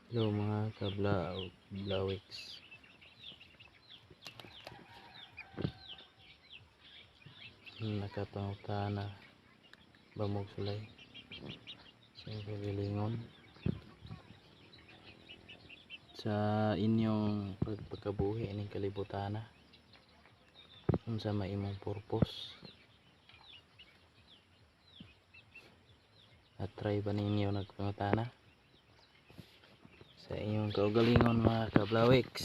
Hello, mga kablawiks. Nakapangutana ba mo sulay sa inyong kaugalingon, sa inyong pagpakabuhi ining kalibutana? Unsa may imong purpose? At try ba ninyo nagpangutana sa inyong kaugalingon, mga kablawiks?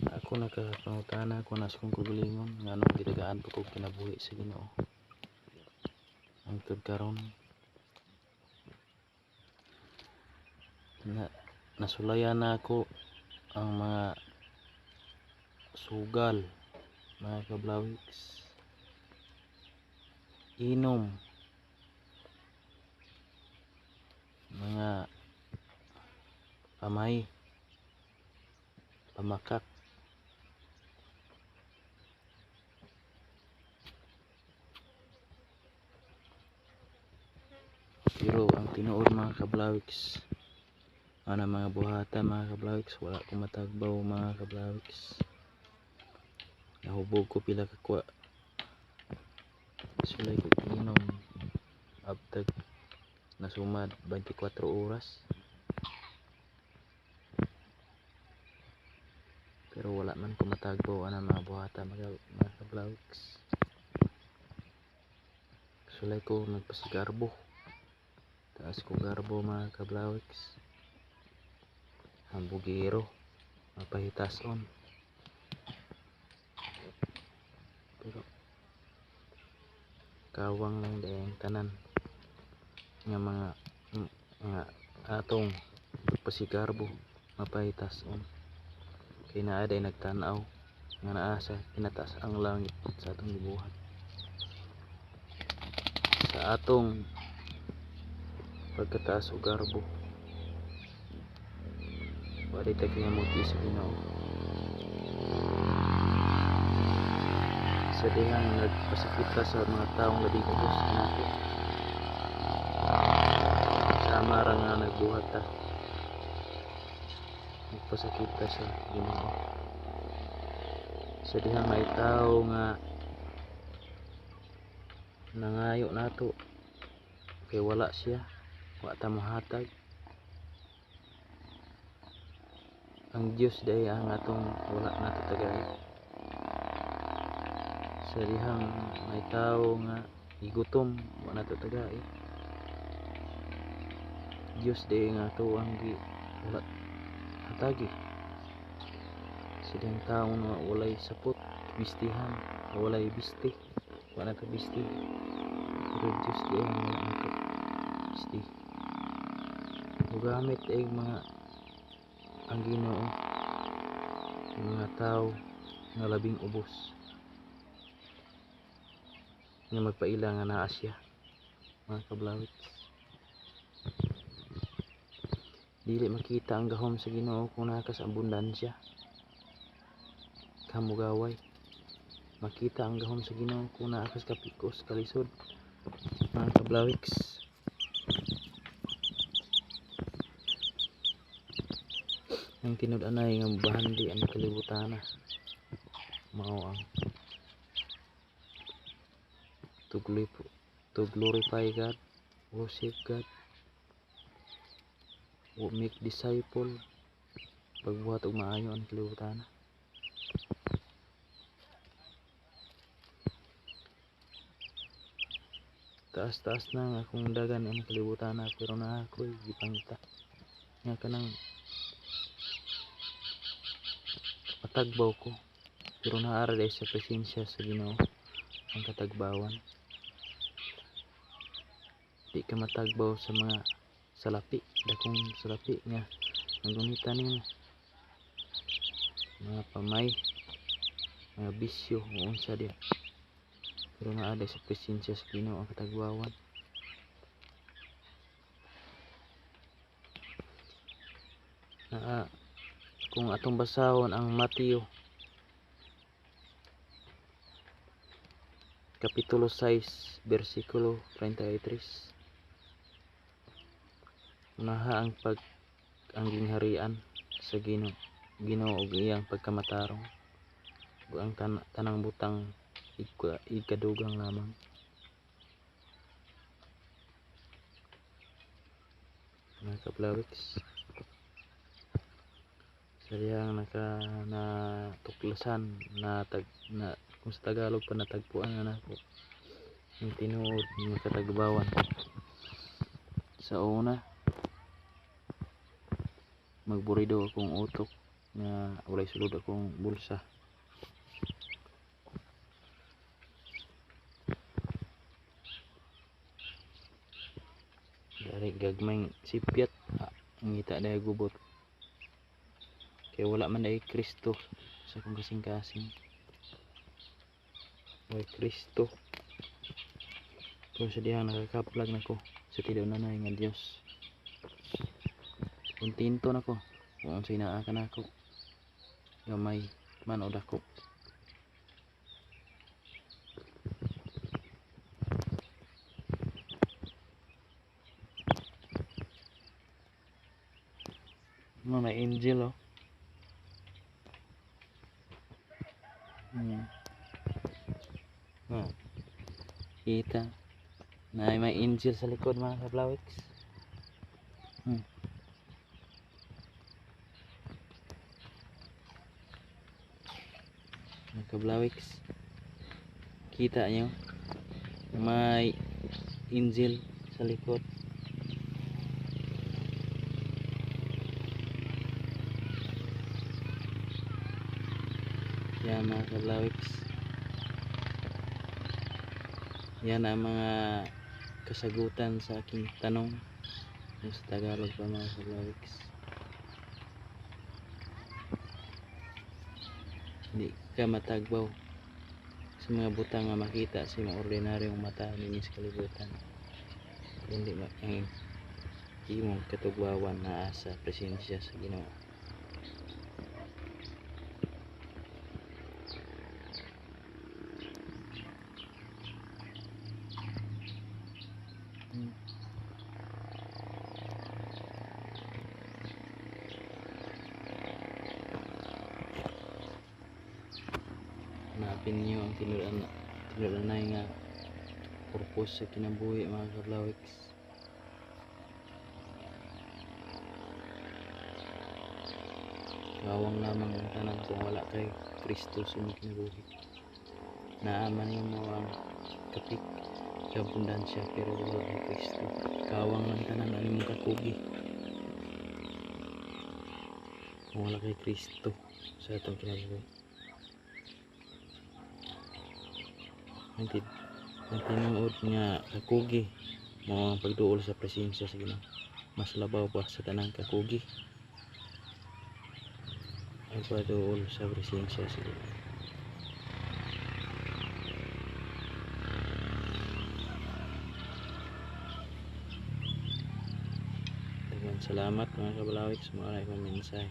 Ako, nakapangutana ko na sa akong kaugalingon nga anong gitagaan pa kog kinabuhi sa Ginoo hangtod karon. Na nasulayan na ako ang mga sugal, mga kablawiks, inom, mga pamay, pamakak. Pero ang tinuod, mga kablawiks, ana mga buhata, mga kablawiks, wala ko matagbaw, mga kablawiks. Nahubog ko pila ka kuwa, sulay ko inom abtag nasumad 24 oras, pero wala man ko matagbaw ana mga buhata, mga kablawiks. Sulay ko nagpasigarbo, taas ko garbo, mga kablawiks, hambugiro, mapahitason, pero kawang lang diay ang tanan nga mga nga atong pagpasigarbo, mapahitason, kay naa day nagtan-aw nga naa sa kinataas ang langit sa atong gibuhat, sa atong pagkataas og garbo. Wa ta kingamuti sa Ginoo sa dihang nagpasakita sa mga taong labing ubos kanato. Sama ra nga nagbuhat ta, nagpasakit ta sa Ginoo. Sa dihang may tawo nga nangayo nato kay wala siya, wa ta mohatag. Ang Dios diay ang atong wala nato tagai. Sa dihang may tawo nga gigutom, wa nato tagai. Dios diay nga ato ang gi wala hatagi. Sa dihang tawo nga walay sapot bistihan, walay bisti, wa nato bisti, pero Dios diay ang wala nato bisti. Mugamit ay mga ang Ginoo mga tao nga labing ubos nga magpaila nga naa siya, mga kablawits. Dili makita ang gahom sa Ginoo kung naa ka sa abundansya, kamugaway. Makita ang gahom sa Ginoo kung naa ka sa kapikos, kalisod, mga kablawiks. Ang tinud-anay nga bahandi ang kalibutana mao ang to glorify God, worship God, make disciple, pagbuhat og maayo ang kalibutan. Taas-taas na ang akong dagan ang kalibutan, pero naa ako'y gipangita nga kanang matagbaw ko, pero naa ra diay sa presensya sa Ginoo ang katagbawan. Di ka matagbaw sa mga salapi, dakong salapi nga nagunita nimo, mga pamay, mga bisyo o unsa diha, pero naa diay sa presensya sa Ginoo ang katagbawan. Naa kung atong basahon ang Mateo Kapitulo 6 versikulo 33. Unaha ang pag ang gingharian sa Ginoo ug iyang pagkamatarong, ug ang tanang butang ikadugang lamang. Mga kablawiks, sa dihang naka natuklasan na, na kung sa Tagalog pa natagpuan na nako ang tinuod nga katagbawan. Sa una, magburido akong utok nga walay sulod akong bulsa. Dari gagmayng sipyat, ngita dahil gubot. Kaya wala man dahil Kristo sa akong kasing-kasing. Walay Kristo. Pero sa dihang nakakaplag nako sa tinuod nga Dios. Kontento nako kung unsay naa kanako. Gamay man o dako. No, na angel oh. Oh. Kita na may angel sa likod mga kablawiks. Mga kablawiks, kita nyo may angel sa likod. Yan mga kablawiks, yan ang mga kasagutan sa aking tanong yung sa Tagalog pa mga kablawiks. Hindi ka matagbaw sa mga butang nga makita sa imong ordinaryong mata dinhi sa kalibutan, kundi ang imong katugbawan naa sa presensya sa Ginoo. Hanapin niyo ang tinuod-anay nga purpose sa kinabuhi mga kablawiks. Kawang lamang ang tanan kung wala kay Kristo sa imong kinabuhi. Naaman nimo ang kapik sa abundansya pero wala kay Kristo. Kawang lang tanan ang imong kakugi kung wala kay Kristo sa atong kinabuhi. Ang tinuod nga kakugi mao ang pagduol sa presensya sa Ginoo. Mas labaw pa sa tanang kakugi ang pagduol sa presensya sa Ginoo. Daghang salamat mga kabalawik sa mga akong mensahe.